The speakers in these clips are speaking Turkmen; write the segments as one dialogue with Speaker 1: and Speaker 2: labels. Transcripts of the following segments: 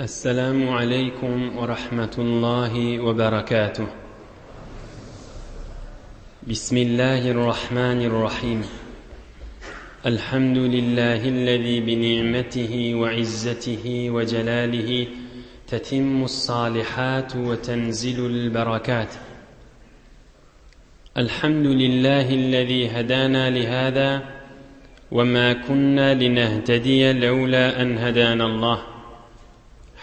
Speaker 1: السلام عليكم ورحمة الله وبركاته بسم الله الرحمن الرحيم الحمد لله الذي بنعمته وعزته وجلاله تتم الصالحات وتنزل البركات الحمد لله الذي هدانا لهذا وما كنا لنهتدي لولا أن هدانا الله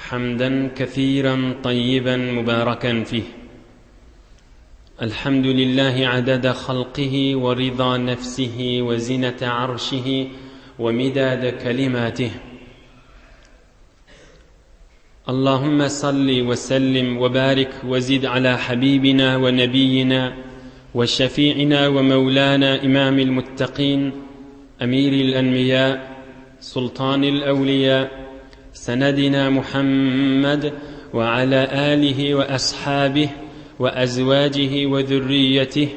Speaker 1: حمدا كثيرا طيبا مباركا فيه الحمد لله عدد خلقه ورضا نفسه وزنة عرشه ومداد كلماته اللهم صل وسلم وبارك وزد على حبيبنا ونبينا وشفيعنا ومولانا إمام المتقين أمير الأنبياء سلطان الأولياء سندنا محمد وعلى آله وأصحابه وأزواجه وذريته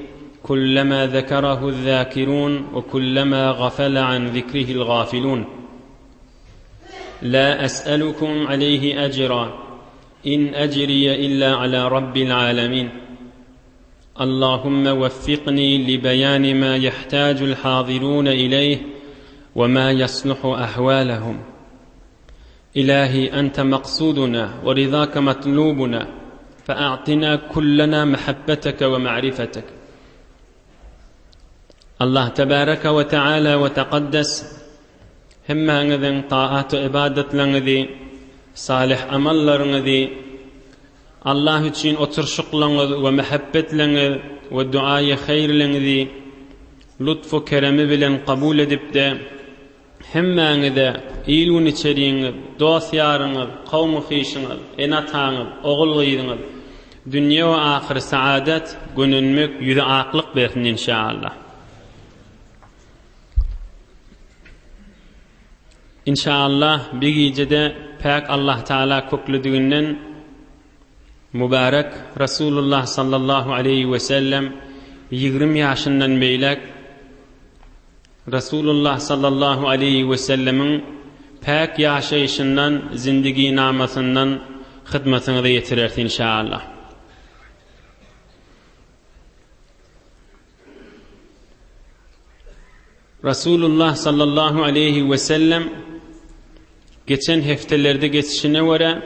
Speaker 1: كلما ذكره الذاكرون وكلما غفل عن ذكره الغافلون لا أسألكم عليه أجرا إن أجري إلا على رب العالمين اللهم وفقني لبيان ما يحتاج الحاضرون إليه وما يصلح أحوالهم إلهي أنت مقصودنا ورضاك مطلوبنا فأعطنا كلنا محبتك ومعرفتك الله تبارك وتعالى وتقدس Hemmäňiziň taat-u-ybadatlaryňyzy, salyh amallaryňyzy, Allah üçin oturyşyklaryňyz we mähebbetleňiz we duaýy haýyrlaryňyzy lutf-u keremi bilen kabul edip-de, hemmäňize il-gün içeriňiz, dost-ýaryňyz, kowmy-hyşyňyz, ene-ataňyz, ogul-gyzyňyz dünýe we ahyr saadat, gönenmek, ýüzi aklyk bersin inşaallah. Inşaallah bir gijede päk Allah Taala köklediginden mübarek Rasulullah sallallahu aleýhi we sellem 20 ýaşyndan beýläk Rasulullah sallallahu aleýhi we sellemiň päk ýaşaýşyndan zindiginamasyndan hyzmatyňyza ýetireris inşaallah. Rasulullah sallallahu aleýhi we sellem geçen heftelerde geçişine görä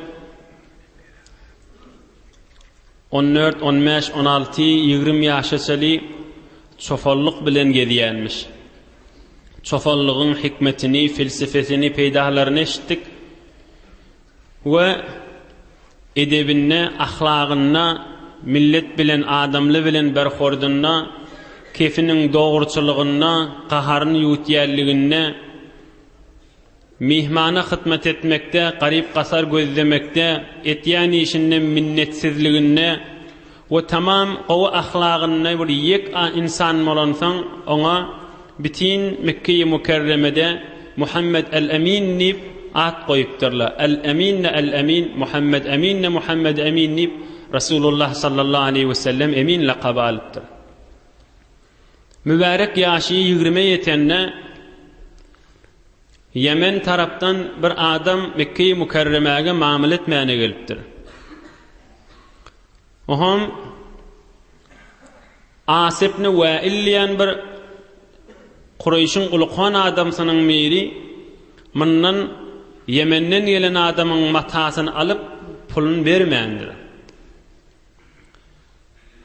Speaker 1: 14, 15, 16, 20 ýaşa çenli çopanlyk bilen gezýänmiş. Çopanlygyň hikmetini, felsefesini, peýdalaryny eşitdik. We edebinde, ahlagynda, millet bilen, adamly bilen berhordynda, kefiniň dogruçylygynda, gaharyny ýuwutýanliginde, myhmana hytmat etmekde, garyp-gasar gözlemekde, etýän işinde minnetsizliginde we tamam gowy ahlagynda bir ýek ynsan bolansoň, oňa Bütin Mekgeýi Mükerremede Muhammet el-Emin diýip at goýupdyrlar. El-Emin-de El-Emin, Muhammet Emin-de Muhammet Emin diýip Resulullah sallallahu aleýhi we sellem Emin lakaby alypdyr. Mübärek ýaşy ýigrime ýetende Ýemen tarapdan bir adam Mekgeýi Mükerremäge mamla etmäne gelipdir. Oňam As ibn Wäil diýen bir Kureýşiň ulukan adamsynyň biri mundan Ýemenden gelen adamyň matasyny alyp, puluny bermändir.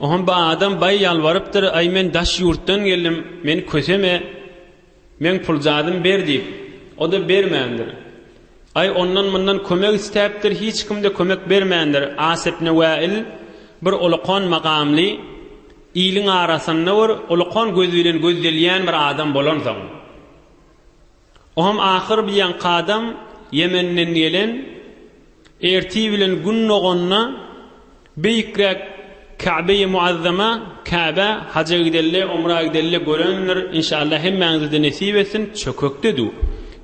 Speaker 1: Oňam bu adam baý ýalbarypdyr, Aý men daş ýurtdan geldim, meni köseme, Meň puljadym ber diýip, o-da bermändir. Aý, ondan-mundan kömek istäpdir, hiç kim-de kömek bermändir. As ibn Wäil bir ulukan magamly, iliň arasynda bir ulukan göz bilen gözdelýän bir adam bolansoň. Oňam ahyr bir ýaňky adam Ýemenden gelen, Ertir bilen Gün doganda beýikräk Käbe-i Muazzama, Käbä, haja gidelle, umra gidelle görendir, inşallah hemmäňize-de nesip etsin, çökekde du.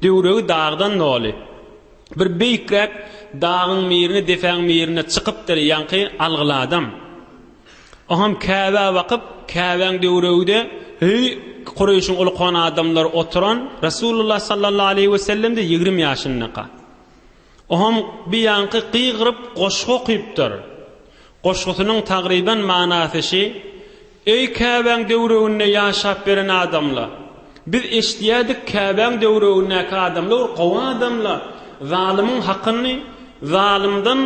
Speaker 1: Döwregi dagdan doly. Bir beýikräk dagyň birine, depäň birine çykypdyr ýaňky algyly adam. Oňam Käbä bakyp, Käbäň döwregide heý Kureýşiň ulkan adamlary oturan Resulullah sallallahu aleýhi wesellem-de 20 ýaşyndaka. Oham bir ýaňky gygyryp goşgy okypdyr. Goşgusynyň tagryban manasy şi, Eý Käbäň döwreginde ýaşap beren adamla! Biz eşidýädik Käbäň döwregindäki adamlar bir gowy adamla, zalymyň hakyny zalymdan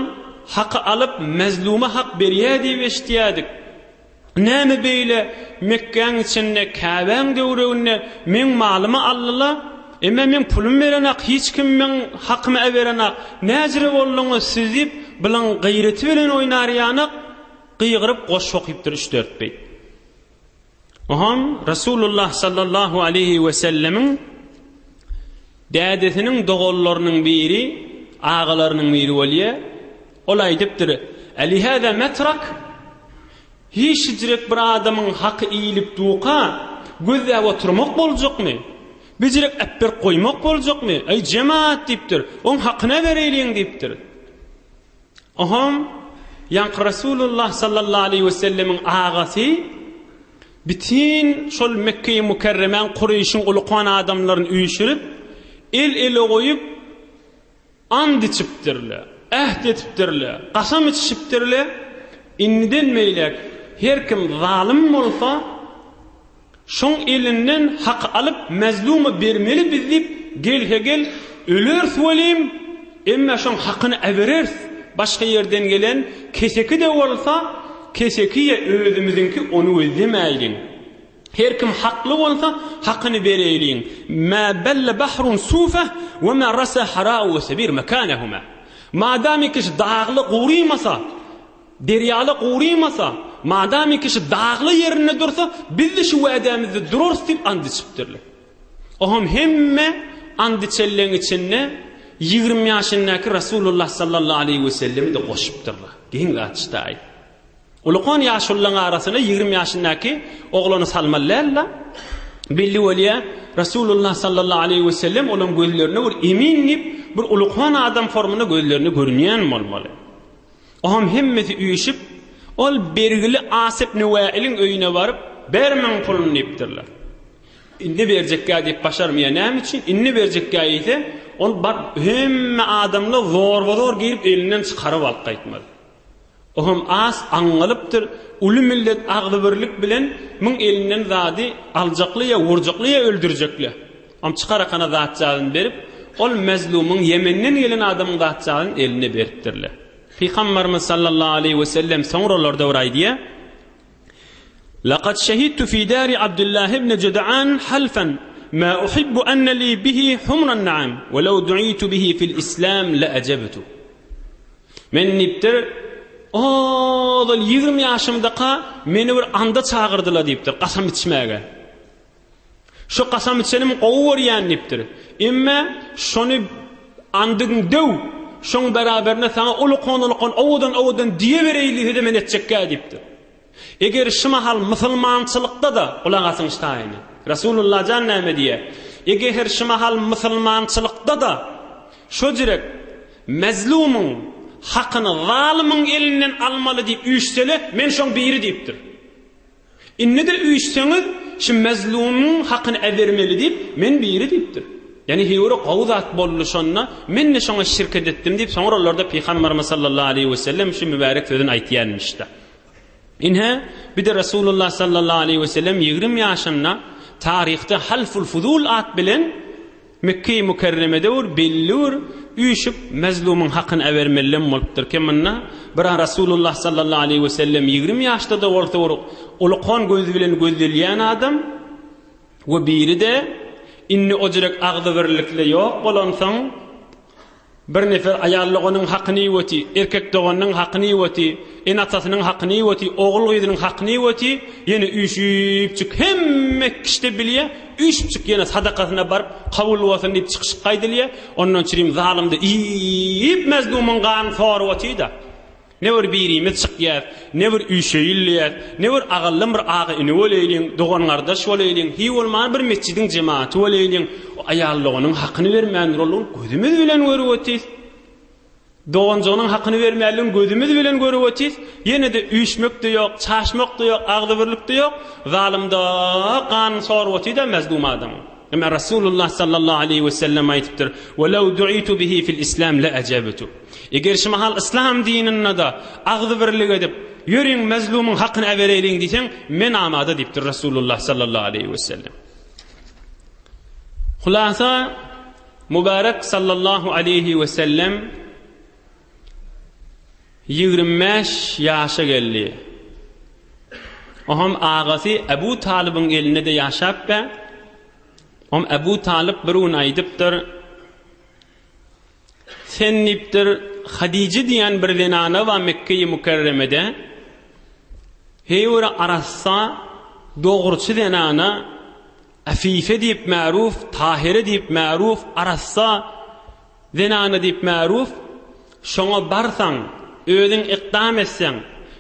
Speaker 1: haky alyp mezluma hak berýä diýip eşidýädik. Näme beýle Mekgäň içinde Käbäň döwreginde meň malymy aldyla, emme meň pulumy berenak hiç kim meň hakymy äberenak, näjire bolduňyz siz diýip bylaň gaýraty bilen oýnar ýanak gygyryp goşgy okypdyr üç-dört beýt. Ohan Resulullah sallallahu aleýhi we sellemiň dädesiniň doganlarynyň biri, agalarynyň biri bolýar. Ol aýdypdyr, Elihäzä metrak? Hiçjirek bir adamyň haky iýlip duka, gözläp oturmak boljakmy? Bijirek äpberip goýmak boljakmy? Eý, jemaat diýipdir, oň hakyna bereýliň diýipdir. Oňam ýaňky Resulullah sallallahu aleýhi wesellemiň agasy bütin şol Mekgeýi Mükerremäň Kureýşiň ulukan adamlaryny üýşürip, el-ele goýup and içipdirler, äht edipdirler, kasam içişipdirler, indiden beýläk her kim zalym bolsa, Şoň elinden haky alyp mezluma bermeli biz diýip gelse gel öleris welim emme şoň hakyny äbereris başga ýerden gelen keseki de bolsa keseki ýa özümiziňki ony gözlemäýliň her kim hakly bolsa hakyny bereýliň ma belle bahrun sufeh we ma rasa harau we sebir mekanehuma madamiki şu dagly gurymasa Derýaly gurymasa, madamiki şu dagly ýerinde dursa, biz-de şu wädämizde durarys diýip and içipdirler. Oňam hemme and içenleň içinde 20 ýaşyndaky Rasulullah sallallahu aleýhi we sellemi-de goşupdyrlar. Geň zat ştaý. Ulukan ýaşulularyň arasyna 20 ýaşyndaky oglany salmaly däl-de. Belli bolýar, Rasulullah sallallahu aleýhi we sellem olaryň gözlerine bir emin diýip, bir ulukan adam formunda gözlerine görünýän bolmaly. Oňam hemmesi üýşüp, ol bergili As ibn Wäiliň öýüne baryp, Ber meň puluny diýipdirler. Indi berjekgä diýip başarmaýar. Näme üçin? Indi berjekgä diýse, ol baryp hemme adamlar zorba-zor girip elinden çykaryp alyp gaýtmaly. Oňam As aňňalypdyr, uly millet agzybirlik bilen muň elinden zady aljakly ýa urjakly ýa öldürjekli. Am çykarakana zatjazyny berip, ol mezlumyň Ýemenden gelen adamyň zatjazyny eline beripdirler. Pygambarymyz sallallahu aleýhi we sellem soňralarda bir aýdýar, Laqad şehidtu fi dari Abdullah ibn Jud'an halfan ma uhibbu anna li bihi humran na'am we law du'itu bihi fil islam la ajabtu. Men diýipdir, ozal 20 ýaşymdaka meni bir anda çagyrdylar diýipdir, kasam içmäge. Şu kasam içenimi gowy görýän diýipdir. Emme şony andygyň döw, şoň beraberinde saňa ulukan-ulukan owadan-owadan düýe bereýin diýse-de men etjekgä diýipdir. Eger şu mahal musulmançylykda-da, gulak asyň şu taýyny. Rasulullah jan näme diýýär? Eger şu mahal musulmançylykda-da şo jürek mezlumyň hakyny zalymyň elinden almaly diýip üýşsele, men şoň biri diýipdir. Indi-de üýşseňiz, şu mezlumyň hakyny äbermeli diýip, men biri diýipdir. Ýagny höwri gowy zat boldy şonda, men-de şoňa şirket etdim diýip, soňralarda Pygamberimiz sallallahu aleýhi wesellem şu mübärek sözüni aýtýanmyş-da. Ine, bir-de Resulullah sallallahu aleýhi wesellem 20 ýaşynda taryhda Halful Fuzul at bilen Mekge-i Mükerremede bir belli bir üýşüp mezlumyň hakyny äbermelem bolupdyr. Kim munda? Bir-ä Rasulullah sallallahu aleýhi we sellem 20 ýaşda-da bolsa bir ulukan gözi bilen gözlelýän adam we biri-de indi o jürek agzybirlikle ýok bolansoň Bir nefer aýal doganyň hakyny iýip oty, erkek doganynyň hakyny iýip oty, ene-atasynyň hakyny iýip oty, ogul-gyzynyň hakyny iýip oty, ýene üýşüpjik hemme kişi-de bilýär, üýşüpjik ýene sadakasyna baryp, kabul bolsun diýip çykyşyp gaýdylýar, ondan çürim zalym-da iýip mezlumyň ganyny sorup oty-da. Ne bir birimiz çykýas, ne bir üýşeýilýäs, ne bir agallym bir aga-ini boleýliň, dogan-gardaş boleýliň, hiý bolman bir metjidiň jemagaty boleýliň, o aýal doganyň hakyny bermändir ol gözümiz bilen görüp otyrys. Doganjygynyň hakyny bermänligini gözümiz bilen görüp otyrys. Ýene-de üýşmek-de ýok, çaşmak-da ýok, agzybirlik-de ýok. Zalym-da ganyny sorup otyr-da mezlum adamyň. Emma Rasulullah sallallahu aleýhi we sellem aýdypdyr, Ve lew du'itu bihi fil islam le ejebtu. Eger şu mahal yslam dininde-de agzybirlik edip, ýörüň mezlumyň hakyny äbereýliň diýseň, men amada diýipdir Rasulullah sallallahu aleýhi we sellem. Hulasa, Mübarek sallallahu aleýhi we sellem 25 ýaşa geldi. Oňam agasy Ebu Talybyň elinde-de ýaşap be. Oňam Ebu Talyp bir gün aýdypdyr, Sen diýipdir, Hadije diýen bir zenana bar Mekgeýi Mükerremede. Heý bir arassa, dogruçy zenana, Afife diýip märuf, Tahyre diýip märuf, arassa zenana diýip märuf, şoňa barsaň, özüň ykdam etseň,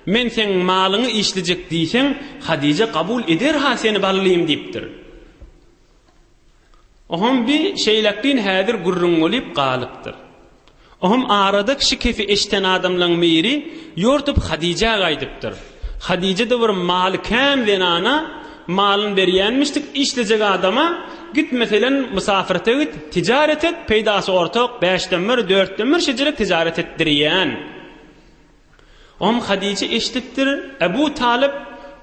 Speaker 1: men seň malyňy işlejek diýseň, Hadije kabul eder-ha seni ballym diýipdir. Oňam bi şeýleklin häzir gürrüň bolyp galypdyr. Oňam arada kişi kefi eşden adamlaň biri ýortup Hadijä gaýdypdyr. Hadije-de bir maly kän zenana malyn berýänmişdik işlejek adama git meselen mysafyrte git tijaret et peýdasy ortak bäşden bir dörtden bir şejerek tijaret etdirýän. Oňam Hadije eşidipdir, Ebu Talyp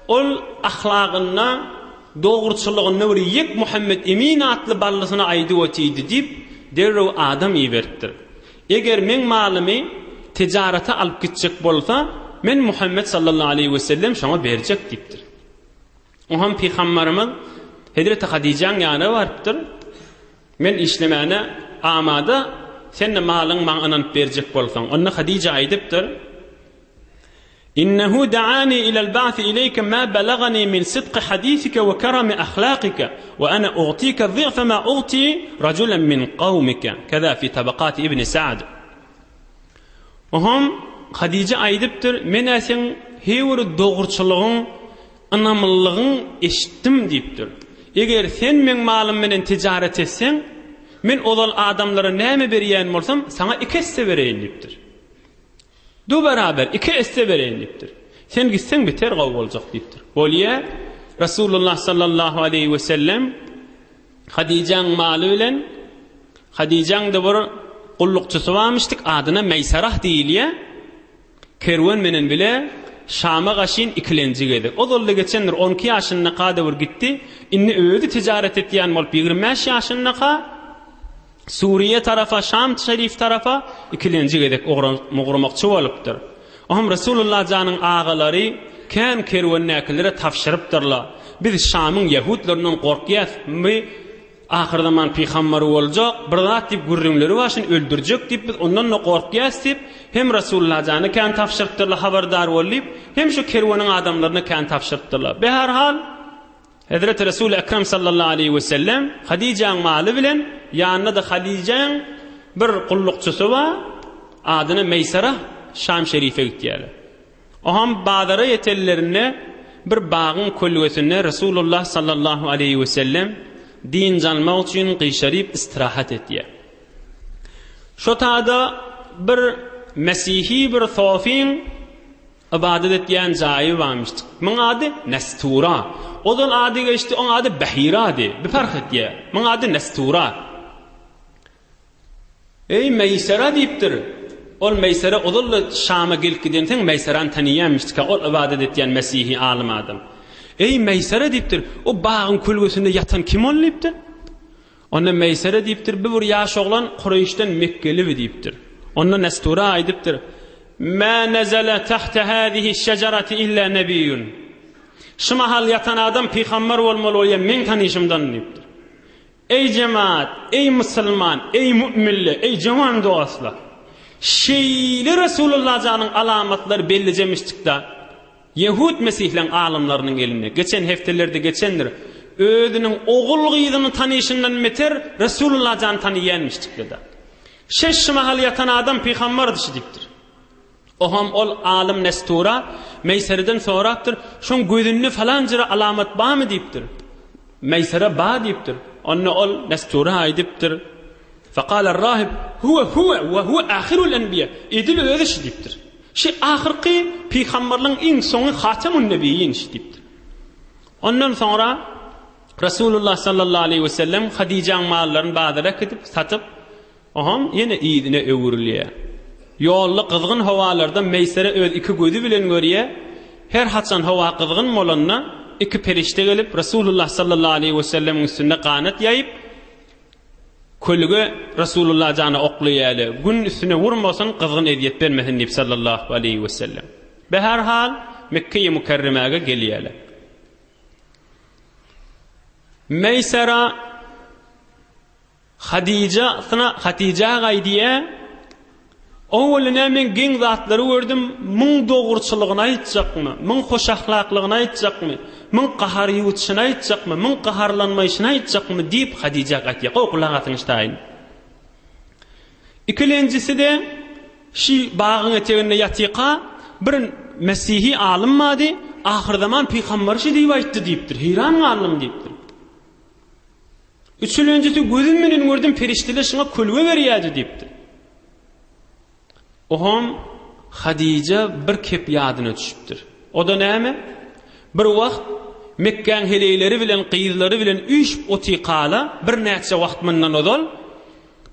Speaker 1: ol ahlagynda, dogruçylygynda bir ýek Muhammet Emin atly ballysyna aýdyp otyrdy diýip, derrew adam iberipdir. Eger meň malymy tijarata alyp gitjek bolsa, men Muhammet sallallahu aleýhi wesellem şoňa berjek diýipdir. Oňam pygambarymyz Hezreti Hadijäň ýanyna barypdyr. Men işlemäne amada, sen-de malyňy maňa ynanyp berjek bolsaň. Onda Hadija aýdypdyr, Innehu da'ani ilel ba'si ileýke ma balagani min sidqi hadisike we kerami ahlakike we ana u'tike zi'fe ma u'ti rajulen min kawmike. Keza fi tabakati ibni Sa'd. Oňam Hadija aýdypdyr, Men-ä seň heý bir dogruçylygyň, ynamlylygyň eşitdim diýipdir. Eger sen meň malym bilen tijaret etseň, men ozal adamlara näme berýän bolsam, saňa iki esse bereýin diýipdir. Du beraber iki esse bereýin diýipdir. Sen gitseň biter gowy boljak diýipdir. Bolýa, Resulullah sallallahu aleýhi we sellem Hadyjaň maly bilen Hadyjaň-da bir gullukçysy barmyşdyk, adyna Meýsarah diýilýär. Kerwen menen bile Şama gaşyn ikilenji gezek. Ozal-da geçendir, on iki ýaşyndaka-da bir gitdi. Indi özi tijaret etýän bolup 25 ýaşyndaka Suriýe tarapa, Şam şerif tarapa ikilenji gezek ugramakçy bolupdyr. Oňam Resulullah janyň agalary kän kerwendäkilere tabşyrypdyrlar. Biz Şamyň ýehudlaryndan gorkýas, my ahyrzaman pygambary boljak, bir zat diýip gürrüňleri bar, şuny öldürjek diýip biz ondan-da gorkýas diýip, hem Resulullah jana kän tabşyrypdyrlar, habardar bol diýip, hem şu kerweniň adamlaryna kän tabşyrypdyrlar. Beherhal, Hezreti Resul Ekrem sallallahu aleýhi we sellem Hadyjaň maly bilen ýanynda-da Hadyjaň bir gullukçysy bar, adyna Meýsara Şam şerife gitýärler. Oňam bazara ýetenlerinde bir bagyň kölgesinde Resulullah sallallahu aleýhi we sellem dynç almak üçin gyşaryp istirahat etýär. Şo tada bir mesihi bir sofyň Ybadat etýän jaýy barmyş. Muň ady Nestura. Ozal ady geçdi, oň ady Behirady. Bir parh etýär. Muň ady Nestura. Eý, Meýsera diýipdir. Ol Meýsera ozal-da Şama gelip gidensoň Meýserany tanaýanmyşdyka, ol ybadat etýän mesihi alym adam. Eý, Meýsera diýipdir, o bagyň kölgesinde ýatan kim ol diýipdir. Onda Meýsere diýipdir, Bu bir ýaş oglan Kureýşden mekgelibi diýipdir. Onda Nestura aýdypdyr, Mä nezele tahte hazihi şejerati illa nebiýun. Şu mahal ýatan adam pygamber bolmaly bolýar meň tanyşymdan diýipdir. Eý jemaat, eý musulman, eý müminler, eý jowan dostlar! Şeýle Resulullah janyň alamatlary bellijemişdikda. Ýehud mesihleň alymlarynyň elinde, geçen hepdelerde geçendir, özüniň ogul-gyzyny tanyşyndan beter Resulullah jany tanyýanmyşdykda-da. Şeş mahal ýatan adam pygambardy şi diýipdir. Oňam ol alym Nestura Meýsereden sorapdyr, Şoň gözünde falan jyra alamat barmy diýipdir. Meýsere bar diýipdir. Onda ol Nestura aýdypdyr, Fekaler-rahib, Huwe huwe we huwe ahirul enbiýa, edil özi şi diýipdir. Şi ahyrky pygamberligiň iň soňy Hatemun Nebiýin şi diýipdir. Ondan soňra Resulullah sallallahu aleýhi we sellem Hadyjaň mallaryny bazara äkidip, satyp, oham ýene yzyna öwrülýär. Ýolda gyzgyn howalarda Meýsere öz iki gözi bilen görýär, her haçan howa gyzgyn bolanda, iki perişde gelip, Resulullah sallallahu aleýhi we sellemiň üstünde ganat ýaýyp, kölge Resulullah jana oklaýarlar, Gün üstüne urmasyn, gyzgyn ezýet bermesin diýip sallallahu aleýhi we sellem. Beherhal, Mekgeýi Mükerremäge gelýärler. Meýsera Hadyjasyna Hatyja gaýdýar. Owal-ä men geň zatlary gördüm, muň dogruçylygyny aýtjakmy, muň hoşahlaklygyny aýtjakmy, muň gahar ýuwutşyny aýtjakmy, muň gaharlanmaýşyny aýtjakmy diýip Hadyja gaýtýar. Gowy gulak asyň ştaýyn. Ikilenjisi-de şi bagyň eteginde ýatyka bir mesihi alym bardy, ahyrzaman pygambary şi diýip aýtdy diýipdir. Heýran galdym diýipdir. Üçülenjisi gözüm bilen gördüm perişdeler şuňa kölge berýärdi diýipdir. Oham Hadyja bir kep ýadyna düşüpdir. O-da näme? Bir wagt Mekgäň heleýleri bilen gyzlary bilen üýşüp otykala birnäçe wagt mundan ozal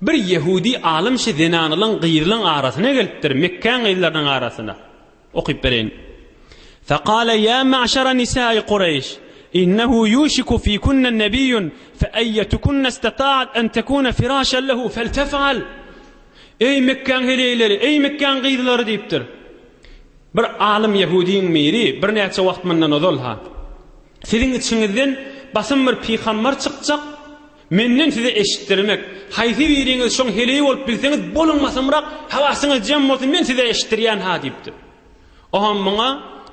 Speaker 1: Bir ýehudi alym şi zenanylaň gyzlaň arasyna gelipdir, Mekgäň gyzlarynyň arasyna. Okyp bereýin. Fekale ýa ma'şara nisai Kureýş, innehu ýuşiku fikunne nebiýun, fe eýýetukunne istata'at en tekune firaşen lehu feltef'al. Eý Mekgäň heleýleri, eý Mekgäň gyzlary diýipdir. Bir alym ýehudiň biri birnäçe wagt mundan ozal ha. Siziň içiňizden basym bir pygambar çykjak, Menden size eşitdirmek, haýsy biriňiz şoň heleýi bolup bilseňiz, boluň basymrak, hawasyňyz jem bolsun, men size eşitdirýän-ha diýipdir. Oňam muňa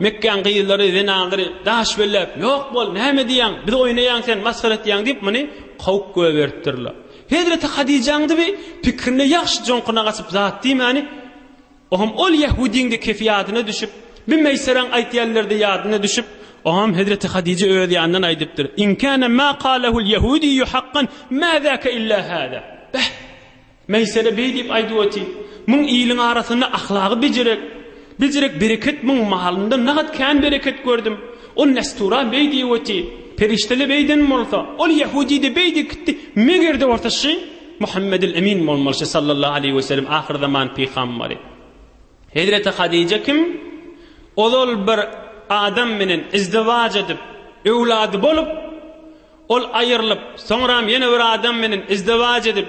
Speaker 1: Mekgäň gyzlary, zenanlary daş belläp, Ýok bol, näme diýýäň, bizi oýnaýaň sen, masgara etýäň diýip, muny kowup goýberipdirler. Hezreti Hadyjaň-da bi pikrine ýagşy joňkuna gaçyp zat diýmäni, Oňam ol ýehudyň-da kefi ýadyna düşüp, bi Meýseräň aýtýanlary-da ýadyna düşüp, oňam hezreti Hadyja öz ýanyndan aýdypdyr, In kâne mâ kâlehul ýehudiýýu hakkan, mâ zâke illâ hâzâ. Beh! Meýsere beý diýip aýdyp otyr. Muň iliň arasynda ahlagy bijirek. Bijirek bereket muň malynda nagat kän bereket gördüm. Ol Nestura beý diýip otyr. Perişdele beýden bolsa, ol ýehudiý-de beý diýip gitdi. Meger-de bolsa şy Muhammedil Emin bolmalyşy sallallahu aleýhi we sellem ahyrzaman pygambary. Hezreti Hadyja kim? Ozal bir adam bilen izdiwaç edip, öwlady bolup, ol aýrylyp, soňram ýene bir adam bilen izdiwaç edip,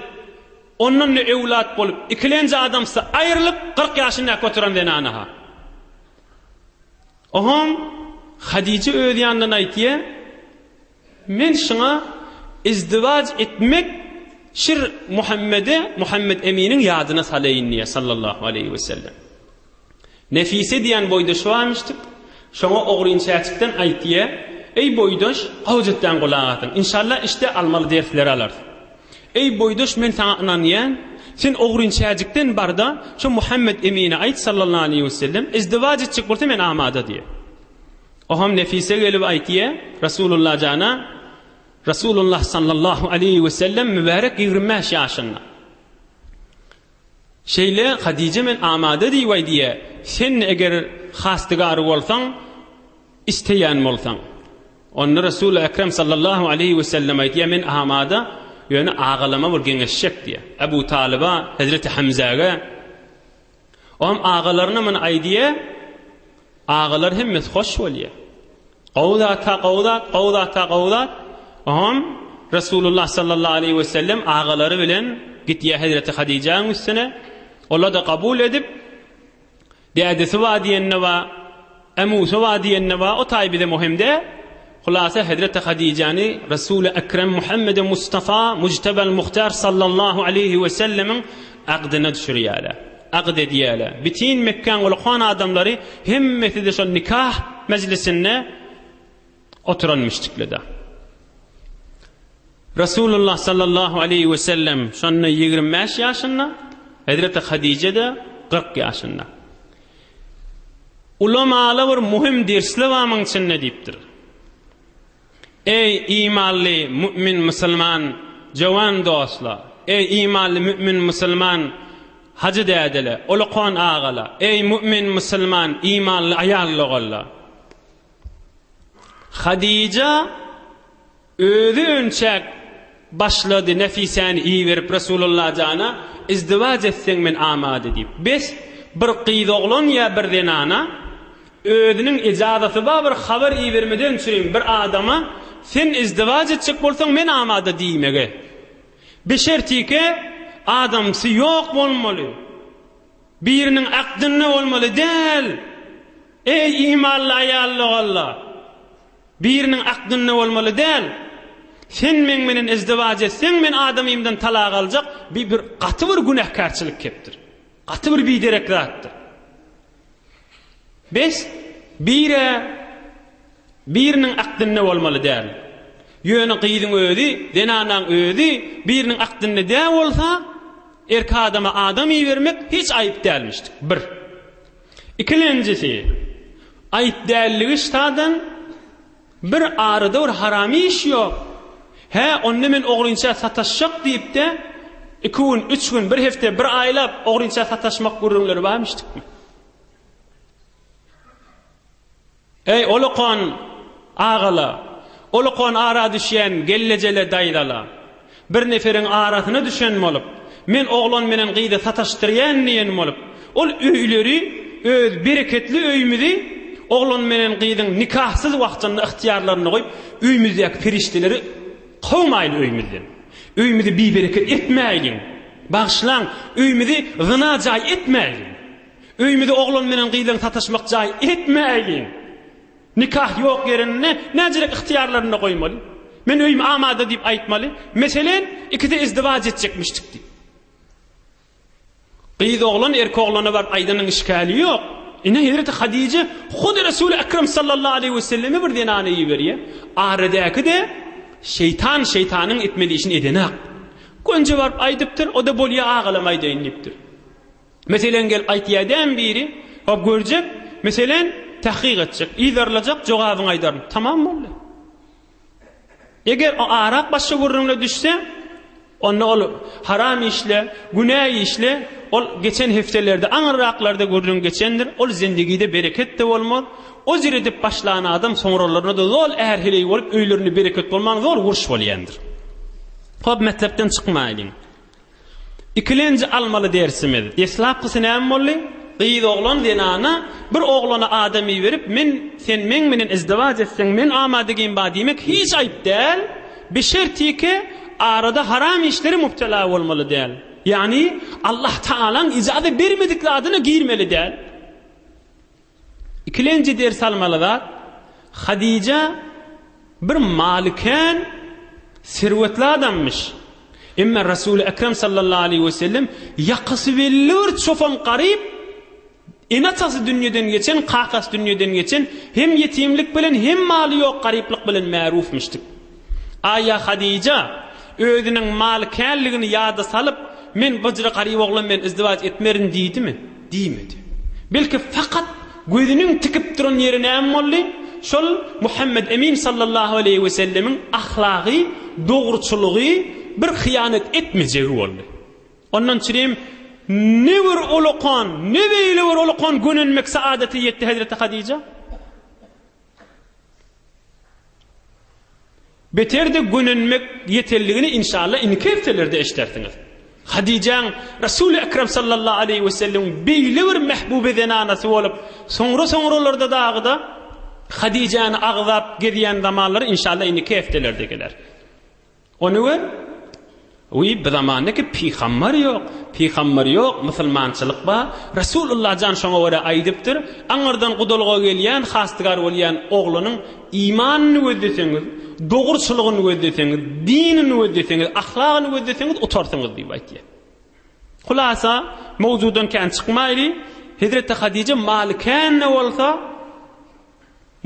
Speaker 1: ondan-da öwlat bolup, ikilenji adamsy aýrylyp, 40 ýaşyndaky oturan zenana-ha. Oňam Hadyja öz ýanyndan aýtýar, Men şuňa izdiwaç etmek şir Muhammede, Muhammed Eminiň ýadyna salaýyn diýýär sallallahu aleýhi we sellem. Nefise diýen boýdaşy barmyşdyk. Şoňa ogrynçäçikden aýtýar, Eý boýdaş, gowjetden gulak asyň. Inşallah işde almaly dersleri alarys. Eý boýdaş, men saňa ynanýan. Sen ogrynçäjikden barda, şo Muhammed Emine aýt sallallahu aleýhi we sellem, izdiwaç etjek bolsa men amada diýýär. Oham Nefise gelip aýtýa, Resulullah jana, Resulullah sallallahu aleýhi we sellem mübärek 25 ýaşynda. Şeýle Hadije men amada diýip aýdýa, sen eger hastigary bolsaň, isteýän bolsaň. Onda Resul Ekrem sallallahu aleýhi we sellem aýdýa, men amada, ýöne agalama bir geňeşjek diýä. Ebu Talyba, Hezreti Hamzäge, Oňam agalaryna muny aýdýa, agalar hemmesi hoş bolýa. Gowy zat-ha gowy zat, gowy zat-ha gowy zat. Oňam Resulullah sallallahu aleýhi we sellem agalary bilen gitýä Hezreti Hadyjaň üstüne. Olar-da kabul edip, dädesi bar diýende bar, Emusy bar diýende bar, o taý bize möhüm däl. Hulasa Hezreti Hadyjany Resuly Ekrem Muhammedi Mustafa Mujtebel Muhtar sallallahu aleýhi we sellemiň agdyna düşürýärler. Agd edýärler. Bütin Mekgäň ulukan adamlary hemmesi-de şol nikah mejlisinde oturan müşdiklerde. Resulullah sallallahu aleýhi we sellem şonda 25 ýaşynda, Hezreti Hadyja-da 40 ýaşynda. Ulamala bir muhim dersli bar muň içinde diýipdir. Eý imanly mümin musulman jowan dostlar, eý imanly mümin musulman hajy dädele, ulukan agala, eý mümin musulman imanly aýal doganlar. Hadyja. Özi önçäk başlady Nefisäni iberip Resulullah jana, Izdiwaç etseň men amada diýip. Bes, bir gyz oglan ýa bir zenana özüniň ejazasy bar bir habar ibermeden çürim bir adama sen izdiwaç etjek bolsaň men amada diýmege. Bişertike adamsy ýok bolmaly. Biriniň akdynda bolmaly däl. Eý imanly aýal doganlar! Biriniň akdynda bolmaly däl. Sen meň menen izdiwaç etseň men adamymdan talak aljak bi bir gaty bir günäkärçilik kepdir. Gaty bir biderek zatdyr. Bes bire biriniň akdynda bolmaly däl. Ýöne gyzyň özi, zenanaň özi biriniň akdynda dä bolsa, erkek adama adam ibermek hiç aýyp dälmişdik. Bir. Ikilenjisi, aýyp dälligi ştadan bir arada bir haram iş ýok. Hä, onda men ogrynça sataşjak diýip-de, iki gün, üç gün, bir hepde, bir aýlap ogrynça sataşmak gürrüňleri barmyşdykmy? Eý, olakan agala, olakan ara düşýän gellejele daýzala! Bir neferiň arasyna düşen bolup, men oglan menen gyzy sataşdyrýan diýen bolup, ol öýleri, öz bereketli öýümizi oglan menen gyzyň nikahsyz wagtynda ygtyýarlarynda goýup, öýümizdäki perişdeleri kowmaýly öýümizden. Öýümizi bibereket etmäýliň. Bagyşlaň, öýümizi zyna jaý etmäýliň. Öýümizi oglan menen gyzlaryň sataşmak jaý etmäýliň. Nikah ýok ýerinde näjerek ygtyýarlarynda goýmaly? Men öýüm amada diýip aýtmaly. Meselen, ikisi izdiwaç etjekmişdik diýip. Gyz oglan erkek oglana baryp aýdanyň işgäli ýok. Ine Hezreti Hadije hut Resuly Ekrem sallallahu aleýhi we selleme bir zenany iberýär. Aradäki-de şeýtan şeýtanyň etmeli işini edenak. Gönje baryp aýdypdyr, o-da bolýa agalam aýdaýyn diýipdir. Meselen gelip aýtýa dämi biri, hop görjek, meselen tahkyk etjek, yzarlajak, jogabyňy aýdaryn. Tamam boldy. Eger o arak başga gürrüňle düşse, onda ol haram işle, günä işle, ol geçen hepdelerde, aňyrraklarda gürrüň geçendir, ol zendigide bereket-de bolmaz. O jir edip başlan adam soňralarynda-da zol är-heleý bolup, öýlerinde bereket bolman, zol uruş bolýandyr. Hop, metlapdan çykmaýlyň. Ikilenji almaly dersimiz, deslapkysy näme boldy? Gyz oglan zenana bir oglana adam iberip, men sen meň menen izdiwaç etseň men amadygym bar diýmek hiç aýyp däl, bi şertike arada haram işlere mübtela bolmaly däl. Ýagny Allah Tagalaň ijaza bermedik zadyna girmeli däl. Ikilenji ders almaly zat, Hadyja bir maly kän, serwetli adammyş. Emma Resuly Ekrem sallallahu aleýhi we sellem ýakasy belli bir çopan garyp, ene-atasy dünýeden geçen, kakasy dünýeden geçen, hem ýetimlik bilen, hem maly ýok garyplyk bilen märufmyşdyk. Aýa Hadyja özüniň maly känligini ýada salyp, Men gyjyra garyp oglan bilen izdiwaç etmerin diýdimi? Diýmedi. Belki fakat gözüniň tikip duran ýeri näme boldy? Şol Muhammet Emin sallallahu aleýhi we sellemiň ahlagy, dogruçylygy, bir hyýanat etmejegi boldy. Ondan çürim ne bir ulakan, ne beýle bir ulakan gönenmek saadete ýetdi Hezreti Hadyja? Beter-de gönenmek ýeterligini inşallah indiki hepdelerde eşidersiňiz. Hadijäň Resuly Ekrem sallallahu aleýhi we sellemiň beýle bir mähbube zenanasy bolup, soňra-soňralarda dagy-da Hadijäni agzap gezýän zamanlary inşallah indiki hepdelerde geler. Ony gör. Wiý, bu zamanda ki pygambar ýok, pygambar ýok, musulmançylyk bar. Resulullah jan şoňa görä aýdypdyr, aňyrdan gudalga gelýän, hastygar bolýan oglanyň imanyny gözleseňiz, dogruçylygyny gözleseňiz, dinini gözleseňiz, ahlagyny gözleseňiz utarsyňyz diýip aýtýar. Hulasa, mowzudan kän çykmaýly, Hezreti Hadyja maly kän-de bolsa,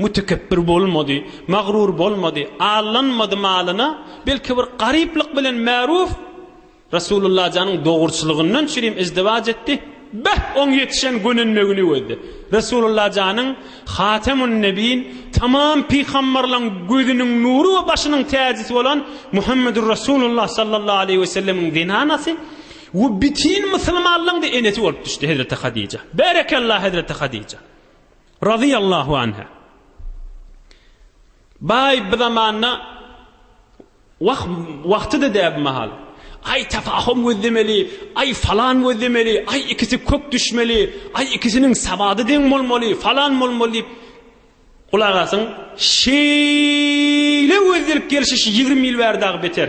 Speaker 1: Mütekepbir bolmady, magrur bolmady, aldanmady malyna, belki bir garyplyk bilen märuf Resulullah janyň dogruçylygyndan çürim izdiwaç etdi, beh, oň ýetişen gönenmegini gözle. Resulullah janyň Hatemun Nebin, tamam pygamberleň gözüniň nury we başynyň täjisi bolan Muhammedur Resulullah sallallahu aleýhi we sellemiň zenanasy we bütin musulmanlaryň-da enesi bolup düşdi Hezreti Hadyja. Berekellah Hezreti Hadyja. Razyýallahu anha. Baý bu zamanda. Wah, wagty-da dä bu mahal. Aý, tafahum gözlemeli, aý, falan gözlemeli, aý, ikisi kök düşmeli, aý, ikisiniň sawady deň bolmaly, falan bolmaly diýip, gulak asyň, şeýle gözlenip gelşi şu 20 ýyl bäri dagy beter.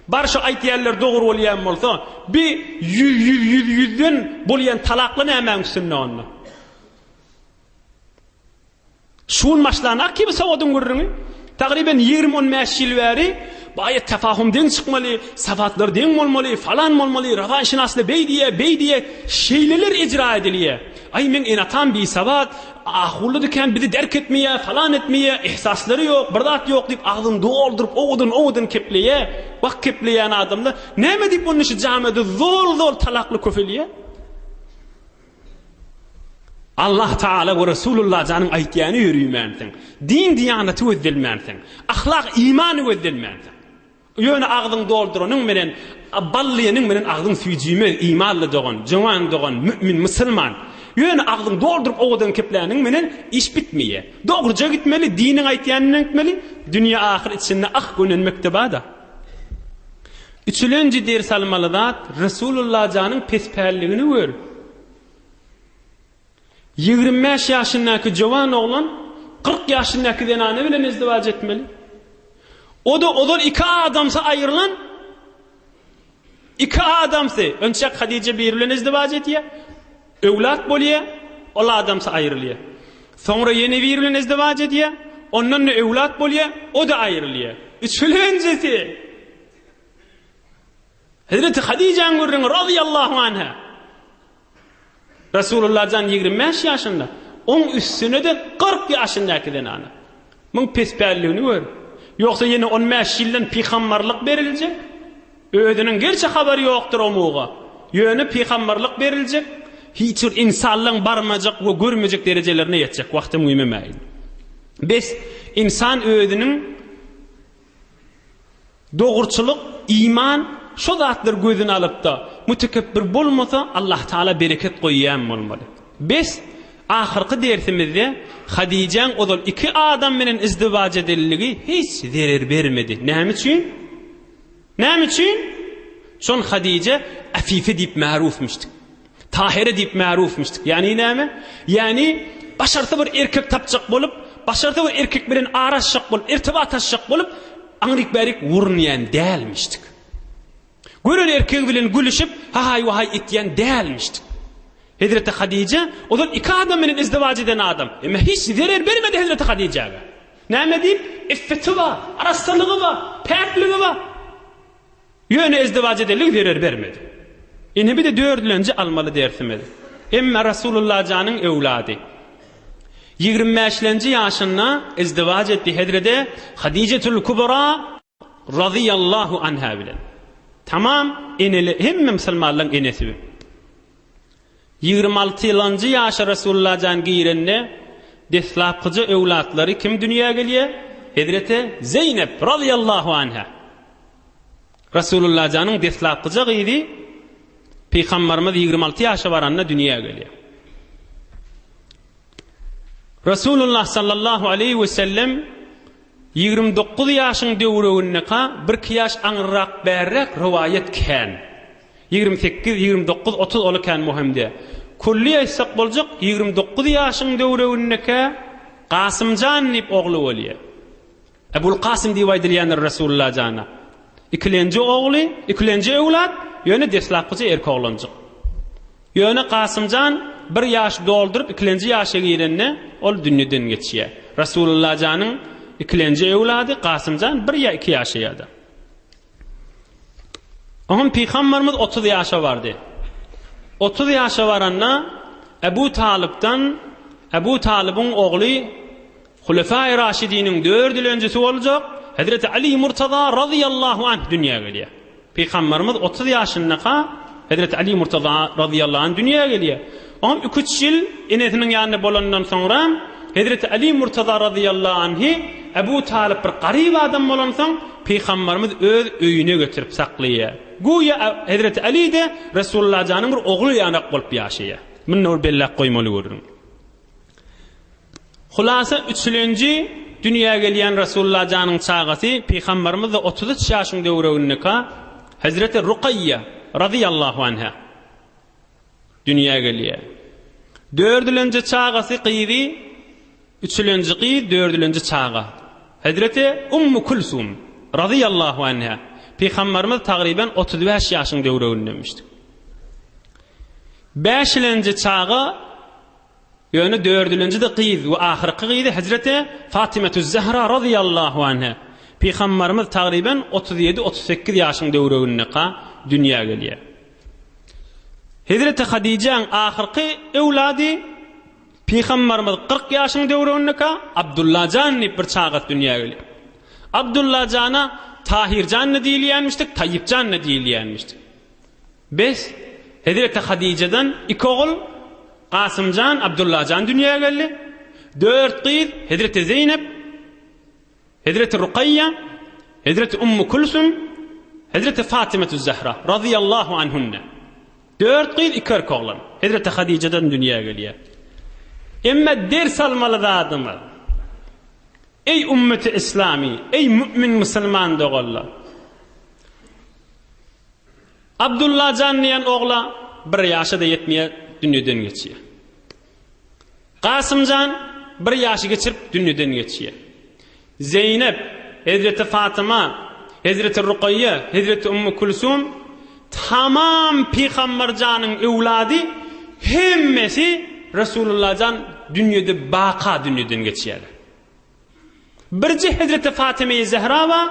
Speaker 1: Bar şu aýtýanlar dogry bolýan bolsa, bi ýüz, ýüz, ýüz, ýüzden bolýan talakly nämäň üstünde onda? Şu gün başlan kibi sowadyň gürrüňi. Tagryben 20 on bäş ýyl bäri baýat tefahum deň çykmaly, sawatlar deň bolmaly, falan bolmaly, rawanşynasly beý diýe, beý diýe, şeýleler ejra edilýä. Aý meň ene-atam bisawat, ahully dükän bizi derk etmeýä, falan etmeýä, ehsaslary ýok, bir zat ýok diýip agzyny dolduryp owadan-owadan kepleýä. Wah kepleýän adamlar näme diýip onda şu jamiada zol-zol talakly köpelýä? Allah Taala we Resulullah janyň aýtýany ýörüýmänsiň. Din diýanaty gözdelmänsiň. Ahlak imany gözdelmänsiň. Ýöne agzyň dolduranyň bilen, bal diýeniň bilen agzyň süýjümez, imanly dogan, jowan dogan, mümin, musulman. Ýöne agzyň dolduryp owadan kepläniň bilen iş bitmeýär. Dogruja gitmeli, diniň aýtýanyny bilen gitmeli. Dünýe ahyr içinde ah gönenmekde bada. Üçülenji ders almaly zat, Resulullah janyň pespälligini gör. 25 ýaşyndaky jowan oglan 40 ýaşyndaky zenany bilen izdiwaç etmeli. O-da ozal iki adamsy aýrylan iki adamsy, önçek Hadije biri bilen izdiwaç edýär. Öwlat bolýar, ol adamsy aýrylýar. Soňra ýene biri bilen izdiwaç edýär, ondan-da öwlat bolýar, o-da aýrylýar. Üçülenjisi Hezreti Hadijäň gürrüňi razyýallahu anha. Resulullah jan 25 ýaşynda, oň üstüne-de 40 ýaşyndaky zenana. Muň pespälligini gör. Ýogsa ýene 15 ýyldan pygambarlyk beriljek. Özüniň gerçi habary ýokdur omuga. Ýöne pygambarlyk beriljek, hiç bir ynsanlaň barmajak we görmejek derejelerine ýetjek wagty müýmemäýin. Bes, ynsan özüniň dogruçylyk, iman şo zatlar gözüne alypda, mütekepbir bolmasa Allah Taala bereket goýýan bolmaly. Bes, ahyrky dersimizde Hadijäň ozal iki adam bilen izdiwaç edenligi hiç zerer bermedi. Näme üçin? Näme üçin? Şon Hadije Afife diýip märufmyşdyk. Tahere diýip märufmyşdyk. Ýagny näme? Ýagny başarsa bir erkek tapjak bolup, başarsa bir erkek bilen ara açjak bolup, irtibat açjak bolup, aňryk-bärik urunýan dälmişdik. Gören erkegi bilen gülüşip, hahaý-wahaý etýän dälmişdik. Hezreti Hadije ozal iki adam bilen izdiwaç eden adam. Emma hiç zerer bermedi Hezreti Hadijäge. Näme diýip? Iffeti bar, arassalygy bar, päkligi bar. Ýöne izdiwaç edenligi zerer bermedi. Indi bir-de dördülenji almaly dersimiz. Emma Rasulullah janyň öwlady. Ýigrimi bäşlenji ýaşynda izdiwaç etdi Hezreti Hadijetül Kubra razyýallahu anha bilen. Tamam eneli hemme musulmanlaryň enesi. 26-lanjy ýaşa Resulullah jan girende deslapkyja öwlatlary kim dünýä gelýär? Hezreti Zeýnep razyýallahu anha. Resulullah janyň deslapkyja gyzy Pygambarymyz 26 ýaşa baranda dünýä gelýär. Resulullah sallallahu aleýhi we sellem 29 ýaşyň döwregindeka birki ýaş aňryrak bärräk rowaýat kän. 28, 29, 30 oly kän möhüm däl. Külli aýtsak boljak 29 ýaşyň döwregindeka Kasymjan diýip ogly bolýar. Ebul Kasym diýip aýdylýandyr Resulullah jana. Ikilenji ogly, ikilenji öwlat, ýöne deslapkyja erkek oglanjyk. Ýöne Kasymjan bir ýaş dolduryp ikilenji ýaşa girende ol dünýeden geçýär. Resulullah janyň ikilenji öwlady Kasymjan bir ýa iki ýaşaýardy. Oňam pygamberimiz 30 ýaşa bardy. 30 ýaşa baranda Ebu Talypdan Ebu Talybyň ogly Hulefai Raşidiniň dördülenjisi boljak Hezreti Ali Murtaza razyýallahu anh dünýä gelýär. Pygamberimiz 30 ýaşyndaka Hezreti Ali Murtaza razyýallahu anh dünýä gelýär. Oňam 2-3 ýyl enesiniň ýanynda bolandan soňra Hezreti Ali Murtaza razyýallahu anhy Ebu Talyp bir garyp adam bolansoň Pygamberimiz öz öýüne getirip saklaýar. Güýä Hezreti Ali-de Resulullah janyň bir ogly ýanak bolup ýaşaýar. Muny bir belläp goýmaly görüň. Hulasa üçülenji. dünýä gelýän Resulullah janyň çagasy, Pygamberimiz-de 33 ýaşyň döwregindeka, Hezreti Rukaýýa, razyýallahu anha, dünýä gelýär. Dördülenji çagasy gyzy, üçülenji gyz, dördülenji çaga. Hezreti Ummu Kulsum, razyýallahu anha, Pygamberimiz tagryban 35 ýaşyň döwregindemişdi. Bäşilenji çaga, ýöne dördülenji-de gyz we ahyrky gyzy hezreti Fatymetüz-Zehra razyýallahu anha, Pygamberimiz tagryban 37-38 ýaşyň döwregindeka dünýä gelýär. Hezreti Hadijäň ahyrky öwlady Pygamberimiz 40 ýaşyň döwregindeka Abdulla jan diýip bir çagasy dünýä gelýär. Abdulla jana Tahir jan-da diýilýänmişdik, Taýyp jan-da diýilýänmişdik. Bes, Hezreti Hadyjadan iki ogul, Kasymjan, Abdullajan dünýä geldi. Dört gyz, Hezreti Zeýnep, Hezreti Rukaýýa, Hezreti Ummu Kulsum, Hezreti Fatymetüz-Zehra, razyýallahu anhunne. Dört gyz, iki erkek oglan. Hezreti Hadyjadan dünýä gelýär. Emma ders almaly zadymyz, eý ümmeti islamy, eý mümin musulman doganlar! Abdulla jan diýen ogla bir ýaşa-da ýetmeýär, dünýeden geçýär. Kasym jan bir ýaşy geçirip dünýeden geçýär. Zeýnep, Hezreti Fatyma, Hezreti Rukaýýa, Hezreti Ummu Kulsum tamam Pygamber janyň öwlady hemmesi Resulullah jan dünýede baka dünýeden geçýärler. Birje Hezreti Fatymeýi Zehra bar,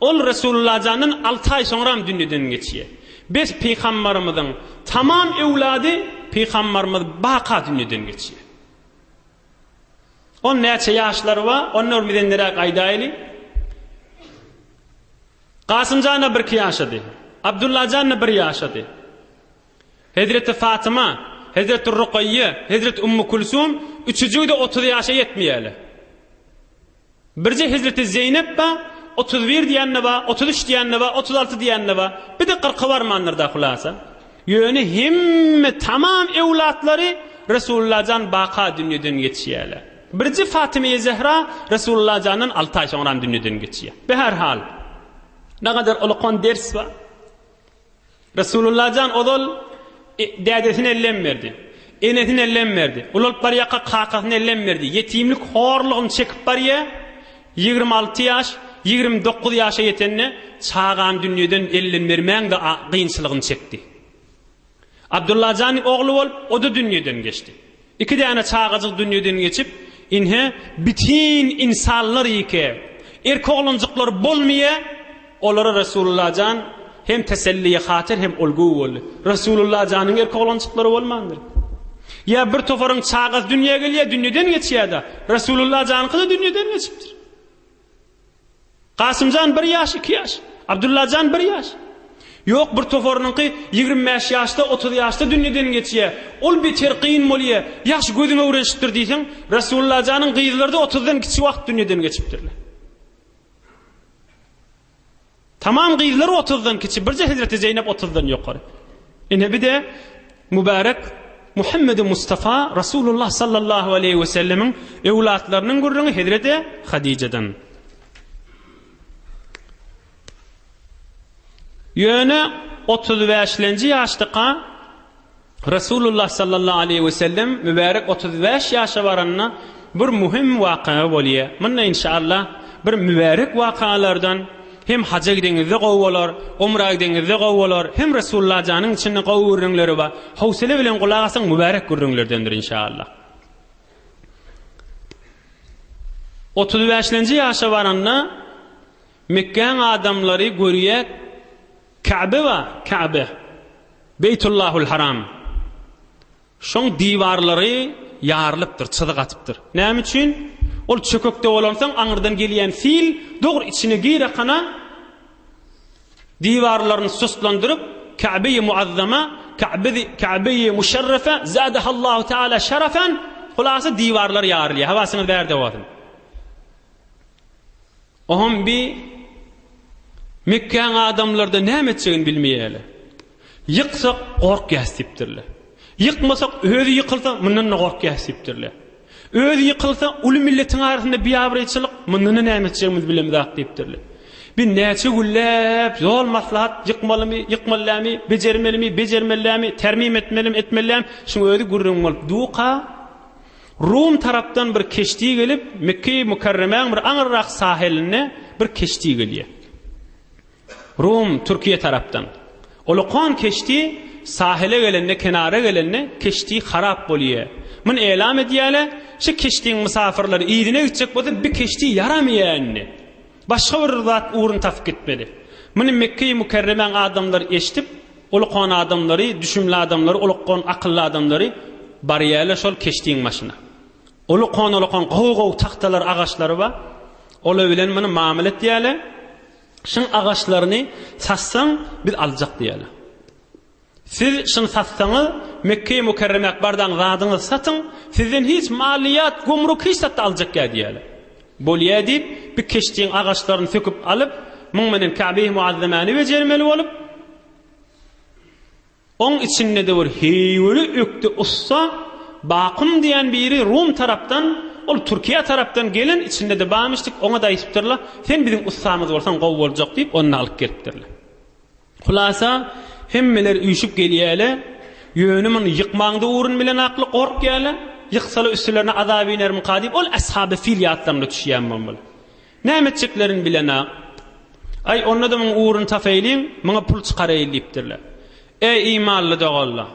Speaker 1: ol Resulullah jandan alty aý soňram dünýeden geçýär. Bes pygambarymyzyň tamam öwlady pygambarymyz baka dünýeden geçýär. On näçe ýaşlary bar, ondan bir bizendiräk aýdaýly. Kasymjan-da birki ýaşady. Abdullajan-da bir ýaşady. Hezreti Fatyma, Hezreti Rukaýýe, Hezreti Ummu Kulsum üçüjigi-de 30 ýaşa ýetmeýärler. Birje Hezreti Zeýnep bar, 31 diýende bar, 33 diýende bar, 36 diýende bar. Bir-de kyrka barmandyr-da hulasa. Ýöne hemme tamam öwlatlary Resulullah jan baka dünýeden geçýärler. Birje Fatymeýi Zehra Resulullah jandan 6 aý soňram dünýeden geçýär. Beherhal, nägadar ulukan ders bar. Resulullah jan ozal dädesini elden berdi. Enesini elden berdi. Ulalyp barýarka kakasyny elden berdi. Ýetimlik horlugyny çekip barýar. 26 ýaş, 29 ýaşa ýetende çagany dünýeden elden bermäň-de kynçylygyny çekdi. Abdulla janyň ogly bolup, o-da dünýeden geçdi. Iki däne çagajyk dünýeden geçip, inhe, bitin ynsanlar ýeke, erk oglanjyklar bolmaýa, olara Resulullah jan hem teselliýe hatyr hem olgu boldy. Resulullah janyň erk oglanjyklary bolmandyr. Ýa bir toparyň çagasy dünýä gelýär, dünýeden geçýär-de, Resulullah janyňky-da dünýeden geçipdir. Kasymjan bir ýaş, iki ýaş. Abdullajan bir ýaş. Ýok, bir toparynyňky 25 ýaşda, 30 ýaşda dünýeden geçýär. Ol beter kyn bolýar. Ýagşy gözüň öwrenişipdir diýseň, Resullajanyň gyzlary-da 30-dan kiçi wagt dünýeden geçipdirler. Tamam gyzlar otuzdan kiçi, birje Hezreti Zeýnep otuzdan ýokary. Ine bir de mübarek Muhammedi Mustafa Rasulullah sallallahu aleýhi we sellemiň öwlatlarynyň gürrüňi Hezreti Hadijadan. Ýöne 35-lenji ýaşdaka Resulullah sallallahu aleýhi we sellem mübärek 35 ýaşa baranda bir muhim waka bolýar. Munda inşallah bir mübärek wakalardan hem haja gideňizde gowy bolar, umra gideňizde gowy bolar, hem Resulullah janyň içinde gowy gürrüňleri bar. Howsele bilen gulak asaň mübärek gürrüňlerdendir inşallah. 35-lenji ýaşa baranda Mekgäň adamlary görýär Käbe bar, Käbe. Beýtullahul Haram. Şoň diwarlary ýarylypdyr, çyzyk atypdyr. Näme üçin? Ol çökekde bolansoň aňyrdan gelýän sil dogry içine girekana diwarlaryny sustlandyryp Käbe-i Muazzama, Käbe-i Käbe-i Muşerrefe, zadahallahu taala şerefen, hulasa diwarlar ýarylýar. Hawasyňyz bärde bolsun. Oňam bi Mekgäň adamlary-da näme etjegini bilmeýärler. Ýyksak gorkýas diýipdirler. Ýykmasak özi ýykylsa mundan-da gorkýas diýipdirler. Özi ýykylsa, uly milletiň arasynda biabraýçylyk, munda-da näme etjegimizi bilemizak diýipdirler. Bir näçe günläp zol maslahat ýykmalymy, ýykmaly dälmi, bejermelimi, bejermeli dälmi, termim etmelimi, etmeli dälmi, şuň özi gürrüň bolup duka, Rum tarapdan bir keşdi gelip, Mekge-i Mükerremäň bir aňyrrak sahelinde bir keşdi gelýär. Rum, Türkiýe tarapdan. Ulukan keşdi sahile gelende, kenara gelende keşdi harap bolýar. Muny elam edýärler, şu keşdiň mysafyrlary yzyna gitjek bolsa, bi keşdi ýaramaýar indi. Başga bir zat ugruny tapyp gitmeli. Muny Mekge-i Mükerremäň adamlary eşidip, ulukan adamlary, düşümli adamlary, ulukan akylly adamlary barýarlar şol keşdiň başyna. Ulukan-ulukan gowy-gowy tagtalar, agaçlary bar. Olar bilen muny mamla etýärler. Şyň agaçlaryny satsaň, biz aljak diýýärler. Siz şyny satsaňyz, Mekgeýi Mükerremäk bardaň zadyňyzy satyň, sizden hiç maliýat, gumruk hiç zat-da aljak ýa diýýärler. Bolýa diýip, bir keşdiň agaçlaryny söküp alyp, muň menen Käbeýi Muazzamäni bejermeli bolup, Oň içinde-de bir heýwere ökde ussa Bakum diýen biri Rum tarapdan, ol Türkiýe tarapdan gelen, içinde-de barmyşdyk, oňa-da aýdypdyrlar, sen biziň ussamyz bolsaň gowy boljak diýip, ony-da alyp gelipdirler. Hulasa, hemmeler üýşüp gelýärler, ýöne muny ýykmaň-da ugrun bilen akly gorkýarlar, ýyksalar üstülerine azap inermika diýip, ol Ashaby fil ýatlaryna düşýän bolmaly. Näme etjeklerini bilenak. Aý, onda-da muň ugruny tapaýlyň, muňa pul çykaraýyl diýipdirler. Eý, imanly doganlar!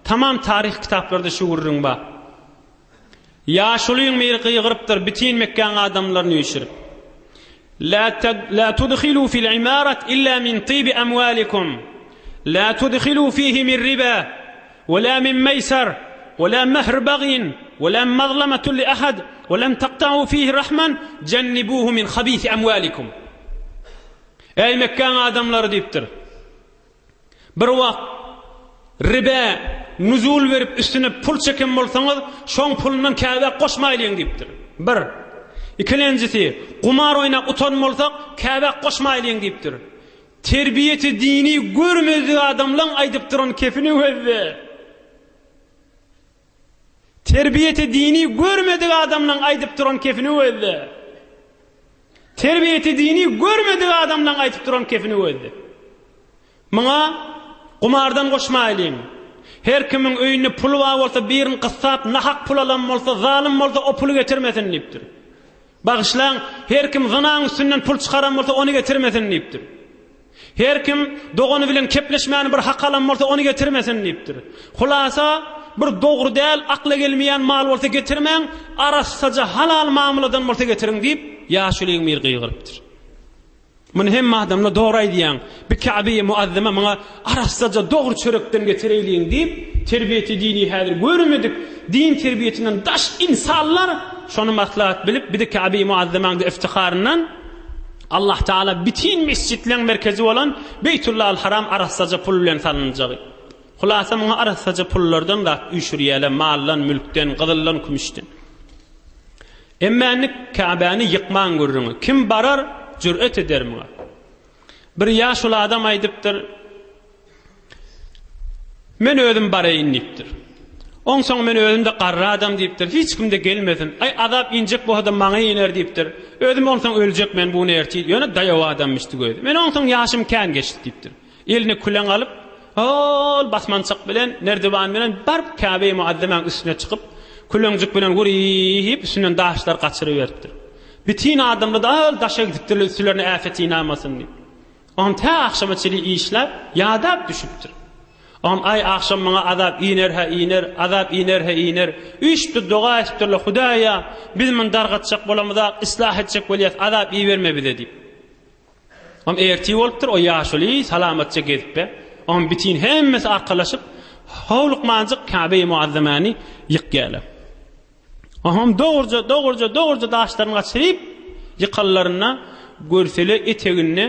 Speaker 1: Tamam taryh kitaplarda şu gürrüň bar. Ýaşulyň biri gygyrypdyr, bütin Mekgäň adamlaryny üýşürip. La tudhilu fil imarat illa min tibi amwalikum. La tudhilu fihi min riba. We la min meýser, we la mehr bagin, we la mazlamatun li ahad, we lam takta'u fihi rahman, jennibuhu min habisi amwalikum. Eý Mekgäň adamlary diýipdir. Bir wagt ribe nuzul berip üstüne pul çeken bolsaňyz, şoň pulundan Käbä goşmaýlyň diýipdir. Bir. Ikilenjisi, gumar oýnap utan bolsak, Käbä goşmaýlyň diýipdir. Terbiýeti dini görmedik adamlaň aýdyp duran kepini gözle. Terbiýeti dini görmedik adamlaň aýdyp duran kepini gözle. Terbiýeti dini görmedik adamlaň aýdyp duran kepini gözle. Muňa gumardan goşmaýlyň. Her kimiň öýünde puly bar bolsa birini gyssap nahak pul alan bolsa zalym bolsa o puly getirmesin diýipdir. Bagyşlaň, her kim zynaň üstünden pul çykaran bolsa, ony getirmesin diýipdir. Her kim dogany bilen kepleşmäni bir hak alan bolsa, ony getirmesin diýipdir. Hulasa, bir dogry däl, akla gelmeýän mal bolsa getirmäň, arassaja halal mamladan bolsa getiriň diýip, ýaşulyň biri gygyrypdyr. Muny hemme adamlar dogry aýdýaň. Bi Käbeýi Muazzama muňa arassaja dogry çörekden getireýliň diýip, terbiýeti dini häzir görmedik, din terbiýetinden daş ynsanlar şony maslahat bilip, bizi Käbeýi Muazzamaň-da iftiharyndan Allah Taala bütin mesjitleň merkezi bolan Beýtullahal Haram arassaja pul bilen salynjagy. Hulasa muňa arassaja pullardan zat üýşürýärler, maldan, mülkden, gyzyldan, kümüşden. Emma indi Käbäni ýykmaň gürrüňi. Kim barar, jür'et eder muňa. Bir ýaşuly adam aýdypdyr, Men özüm baraýyn diýipdir. Onsoň men özüm-de garry adam diýipdir. Hiç kim-de gelmesin. Aý, azap injek bolsa-da maňa iner diýipdir. Özüm onsoň öljek men bu gün ertir. Ýöne daýaw adammyşdy gözi. Men onsoň ýaşym kän geçdi diýipdir. Eline küleň alyp, hol basmançak bilen, nerdiwan bilen baryp Käbe-i Muazzamäň üstüne çykyp, küleňjik bilen wurýyp, üstünden daşlar gaçyryberipdir. Bütin adamlar-da hol daşa gidipdirler, üstlerine äpet inamasyn diýip. Oňam tä agşama çenli işläp, ýadap düşüpdir. Oňam, Aý, agşam maňa azap iner-hä iner, azap iner-hä iner. Üýşüpdir, doga edipdirler, Hudaý-a, biz muny dargatjak bolamyzak, yslah etjek bolýas, azap iberme bize diýip. Oňam ertir bolupdyr, o ýaşuly salamatja gezipbe. Oňam bitin hemmesi arkalaşyp, howlukmanjyk Käbe-i Muazzamäni ýykýarlar. Oňam dogruja, dogruja, dogruja daşlaryny gaçyryp, ýykanlarynda görsele eteginde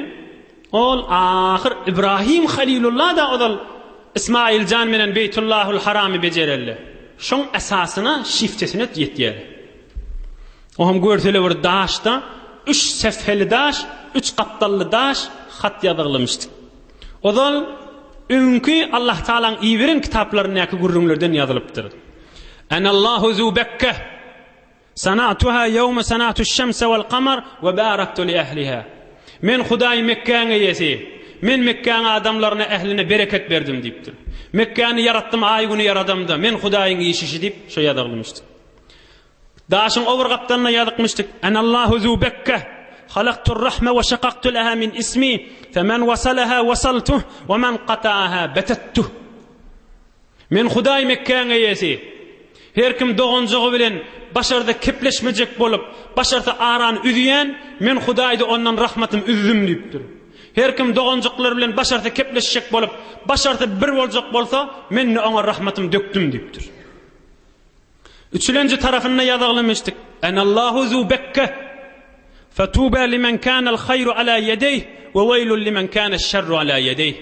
Speaker 1: ol ahyr Ibrahim Halilullah-da ozal Ismail jan menen Beýtullahul Haramy bejerelde. Şoň esasyna, şiftesine ýetýär. Oňam görsele bir daşda üç sefheli daş, üç gapdally daş hat ýazyglamyşdy. Ozal öňki Allah Tagalaň iberen kitaplaryndaky gürrüňlerden ýazylypdyr. Enallahu zu Bekke. Sana'tuha ýewme sana'tuş-şemse wal-kamar we baraktu li ehliha. Men Hudaý Mekgäň eýesi. Men Mekgäň adamlaryna, ähline bereket berdim diýipdir. Mekgäni ýaratdym, aý-güni ýaradamda, men Hudaýyň işi şi diýip, şo ýazaglymyşdyk. Daşyň o bir gapdalynda ýazykmyşdyk, Enallahu zu Bekke, halaktur-rahme we şakaktu leha min ismi, femen wasalaha wasaltuh, we men kata'aha betettuh. Men Hudaý Mekgäň eýesi. Her kim doganjygy bilen başarda kepleşmejek bolup, başarsa arany üzýän, men Hudaýda ondan rahmatymy üzdüm diýipdir. Her kim doganjyklary bilen başarsa kepleşjek bolup, başarsa bir boljak bolsa, men-de oňa rahmatymy dökdüm diýipdir. Üçülenji tarapynda ýazaglamyşdyk. Enallahu zu Bekke. Fetuba limen kanal haýru ala ýedeýh we weýlun limen kana şerru ala ýedeýh.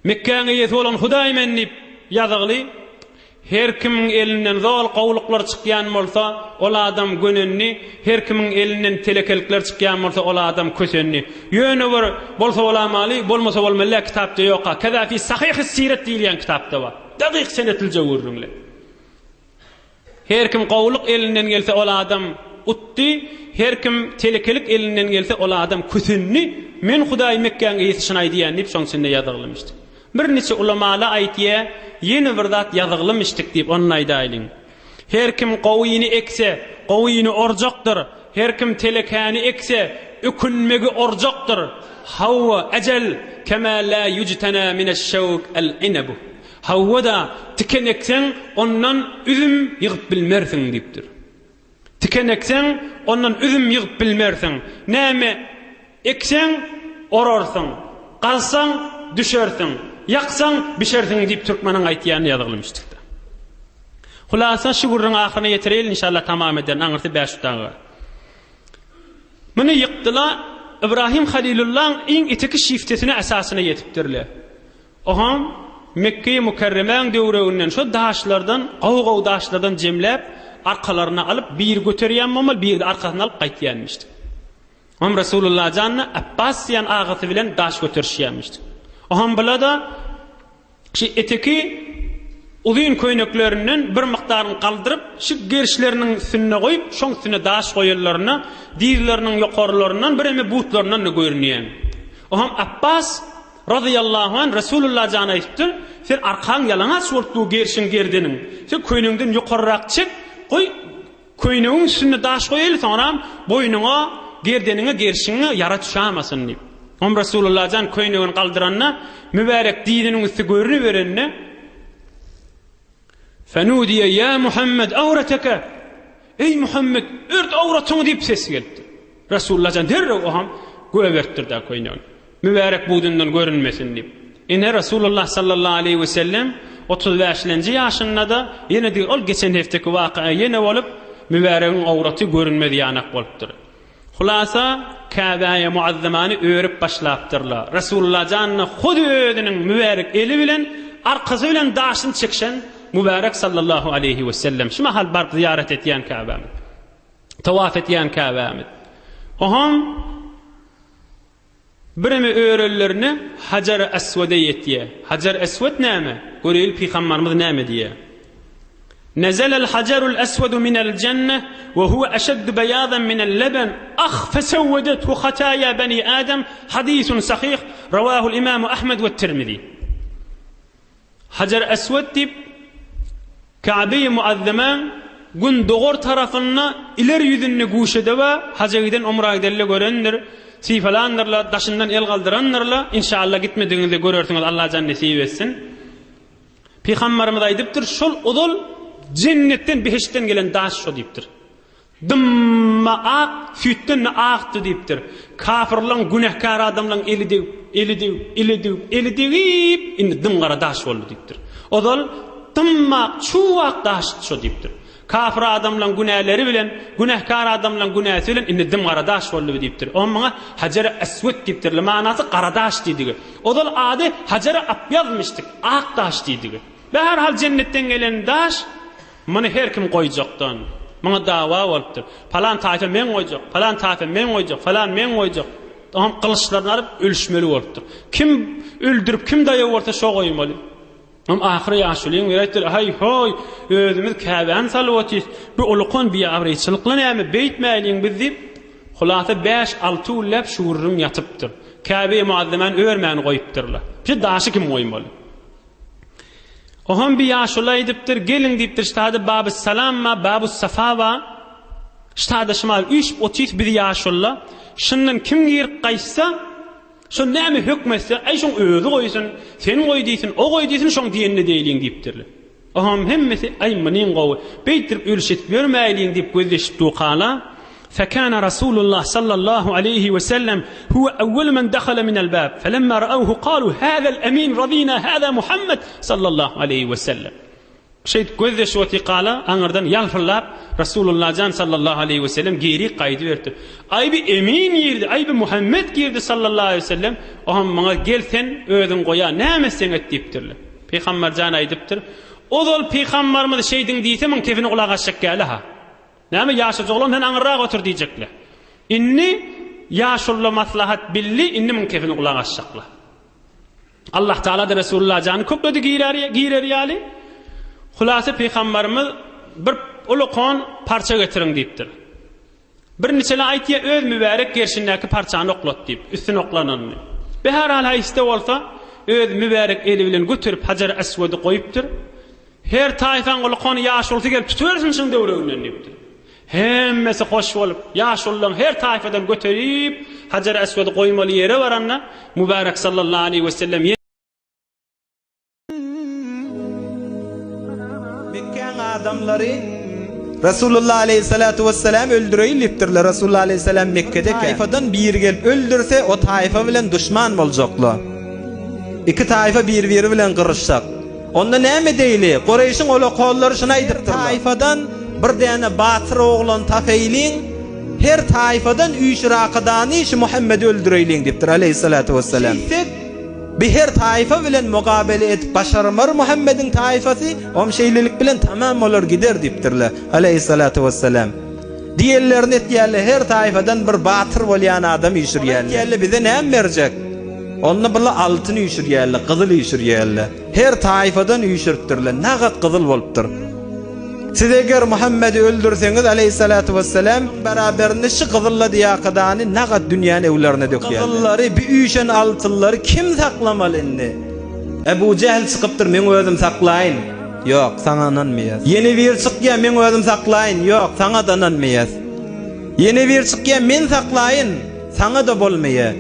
Speaker 1: Mekgäň eýesi bolan Hudaý men diýip ýazygly, her kimiň elinden zol gowulyklar çykýan bolsa, ol adam gönendi, her kimiň elinden telekelikler çykýan bolsa, ol adam kösendi. Ýöne bir bolsa bolamaly, bolmasa bolmaly däl kitapda ýok-a. Keza fi sahyhy siret diýilýän kitapda bar. Dakyk senetlije gürrüňler. Her kim gowulyk elinden gelse ol adam utdy, her kim telekelik elinden gelse ol adam kösendi, men Hudaý Mekgäň eýesi şuny aýdýan diýip şoň içinde ýazyglymyşdyk. Bir niçe ulamala aýtýa ýene bir zat ýazyglymyşdyk diýip ony aýdaýlyň. Her kim gowyny ekse, gowyny orjakdyr, her kim telekäni ekse, ökünmegi orjakdyr. Hawa, ejel, kema la ýujtena mineş-şewk el-inebu. Hawa-da, tiken ekseň, ondan üzüm ýygyp bilmersiň diýipdir. Tiken ekseň, ondan üzüm ýygyp bilmersiň. Näme ekseň, orarsyň, gazsaň, düşersiň, ýaksaň, bişersiň diýip türkmeniň aýtýany ýazgylymyşdykda. Hulasa şu gürrüňi ahyryna ýetireýin, inşallah tamam ederin, aňyrsy Bäşut aga. Muny ýykdyla, Ybrahym Halilullaň iň eteki şiftesine esasyna ýetipdirler. Oňam Mekgeýi Mükerremäň döwreginden şo daşlardan, gowy-gowy daşlardan jemläp, arkalaryna alyp, biri göterýän bolmaly, biri-de arkasyna alyp gaýtýanmyşdy. Oňam Resulullah janyna Apbas diýen agasy bilen daş göterişýänmişdi. Oňam bula-da şu eteki uzyn köýneklerinden bir mukdaryny galdyryp, şu gerişleriniň üstünde goýup, şoň üstüne daş goýanlarynda dyzlarynyň ýokarlaryndan, bireme butlaryndan-da görünýän. Oňam Apbas Razyýallahu anh Resulullah jana aýdypdyr, Sen arkaň ýalaňaç bolup dur gerşiň gerdeniň. Sen köýnegiňden ýokarrak çek, goý, köýnegiň üstünde daş goýaýly, soňram boýnuňa, gerdeniňe, gerşiňe ýara düşämasyn diýip. Oňam Resulullah jan köýnegini galdyranda, mübärek dyzynyň üsti görüniberende, Fenudiýe ýa Muhammed awreteke! Eý Muhammed, ört awratyňy diýip ses gelipdir. Resulullah jan derrew oham göbertdir-dä köýnegini. Mübärek budundan görünmesin diýip. Ine Resulullah sallallahu aleýhi we sellem 35-lenji ýaşynda-da ýene de ol geçen hefteki waka ýene bolup, mübäregiň awraty görünmez ýanak bolupdyr. Hulasa, Käbäýe Muazzamany örüp başlapdyrlar. Resulullah janyna hut özüniň mübärek eli bilen, arkasy bilen daşyny çekşen mübärek sallallahu aleýhi we sellem. Şu mahal baryp zyýarat etýän Käbämiz. Tawaf etýän Käbämiz. Oham Bireme örenlerine Hajar-y Eswede ýetýär. Hajar-y Eswed näme? Göreýli pygambarymyz näme diýýär. Nezelel hajarul eswedu minel jenne we huwe eşeddu beýadan minel leben ah fesewwedethu hataýa beni Adem hadisun sahyh rawahul imamu Ahmed we Tirmizi. Hajar Eswed diýip, Käbe-i Muazzamäň gündogar tarapynda ileri ýüzünde guşede bar, haja giden, umra gidenler görendir, sypalandyrlar, daşyndan el galdyrandyrlar, inşallah gitmedigiňizde görersiňiz, Allajan nesip etsin. Pygambarymyz aýdypdyr, şol ozal jennetden, behiştden gelen daş şo diýipdir. Dymma ak, süýtden-de akdy diýipdir. Kafyrlaň, günäkär adamlaň eli degip, eli degip, eli degip, eli degip, indi dym-gara daş boldy diýipdir. Ozal dymma ak, çuw-ak daşdy şo diýipdir. Kafyr adamlaň günäleri bilen, günäkär adamlaň günäsi bilen indi dym-gara daş boldy bu diýipdir. Oňa muňa Hajar-y Eswed diýipdirler. Manasy gara daş diýdigi. Ozal ady Hajar-y Apýazmyşdyk, ak daş diýdigi. Bäherhal jennetden gelen daş Muny her kim goýjakdan. Muňa dawa bolupdyr. Palan taýfa men goýjak, palan taýfa men goýjak, falan men goýjak. Oňam gylyçlaryny alyp ölüşmeli bolupdyr. Kim öldürip, kim daýaw bolsa şo goýmaly. Hem ahyry ýaşulyň biri aýtdyr, Haý, hoý, özümiz Käbäni salyp otyrys, bu ulukan biabraýçylykly näme, beýtmäýliň biz diýip, hulasa bäş-alty günläp şu gürrüň ýatypdyr. Käbe-i Muazzamany örmän goýupdyrlar. Şu daşy kim goýmaly? Oňam bir ýaşuly aýdypdyr, Geliň diýipdir, ştada Babys-Salam bar, Babus-Safa bar. Ştada şumal üýşüp otyrys biz ýaşulylar. Şundan kim girip gaýtsa, Şo näme hökm etse, äý şoň özi goýsun, sen goý diýsin, o goý diýsin, şoň diýenini edeýliň diýipdirler. Oňam hemmesi, Aý, munyň gowy, beýtdirip ölüşip ýörmäýliň diýip gözleşip dukala, Fekâne Rasûlullah sallallahu aleýhi we sellem huwe awwelu men dehala minel bâb, felemmâ ra'awhu kâlû hâzel emîn radînâ hâzâ Muhammed sallallahu aleýhi we sellem. Şeýdip gözleşip otyrkala, aňyrdan ýalpyldap, Resulullah jan sallallahu aleýhi wesellem gerik gaýdyberipdir. Aý bi Emin girdi, aý bi Muhammet girdi sallallahu aleýhi wesellem, oňam maňa gel sen özüň goýa, näme etseň et diýipdirler. Pygamber jan aýdypdyr, Ozal pygambarymyz şeýdiň diýse muň kefini gulak asjak däli-ha. Näme ýaşajy oglan sen aňyrrak otur diýjekle. Indi ýaşulla maslahat bildi, indi muň kefini gulak asjakla. Allah Taala da Resulullah jany kökledi girer, girer ýaly. Hulasa pygamberimiz bir ulukan parça getiriň diýipdir. Bir niçele aýtýa öz mübärek gerşindäki parçany oklat diýip, üstüne oklananyny. Beherhal haýsy-da bolsa öz mübärek eli bilen göterip Hajar Eswedi goýupdyr. Her taýfaň ulukany ýaşulusy gelip tutubersin şuň döwreginden diýipdir. Hemmesi hoş bolup, ýaşulularyň her taýfadan göterip, Hajar-y Eswedi goýmaly ýere baranda, Mübärek sallallahu aleýhi wesellem ýene.
Speaker 2: Mekgäň adamlary Resulullah aleýhissalatu wessalam öldüreýin diýipdirler. Resulullah aleýhissalam Mekgede eken. Taýfadan biri gelip öldürse, o taýfa bilen duşman boljaklar. Iki taýfa bir-biri bilen gyryşjak. Onda näme edeýli? Kureýşiň ol-okollary şuny aýdypdyrlar. Her taýfadan bir däne batyr oglan tapeýliň, her taýfadan üýşürakadany şu Muhammedi öldüreýliň diýipdir, aleýhissalatu wessalam. Şeýtsek, bi her taýfa bilen mugabele edip başarmar Muhammediň taýfasy, om şeýlelik bilen tamam bolar gider diýipdirler, aleýhissalatu wessalam. Diýenlerini etýärler, her taýfadan bir batyr bolýan adam üýşürýärler. Aýtýarlar, bize näme berjek? Onda bular altyn üýşürýärler, gyzyl üýşürýärler. Her taýfadan üýşüripdirler, nagat gyzyl bolupdyr. Siz eger Muhammedi öldürseňiz, aleýhissalatu wessalam, beraberinde şu gyzylla diýakadany nagat dünýäni öwlerine dökýärler. Gyzyllary, bi üýşen altynlary kim saklamaly indi? Ebu Jähl çykypdyr, meň özüm saklaýyn. Ýok, saňa ynanmaýas. Ýene biri çykýar, meň özüm saklaýyn. Ýok, saňa-da ynanmaýas. Ýene biri çykýar, men saklaýyn. Saňa-da bolmaýar.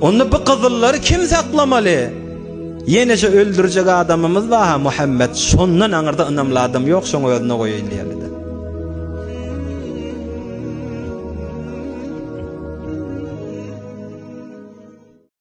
Speaker 2: Onda bu gyzyllary kim saklamaly? Ýene şu öldürjek adamymyz bar-ha, Muhammet. Şondan aňyrda ynamly adam ýok, şoň özüne goýaýyn diýýärler-de.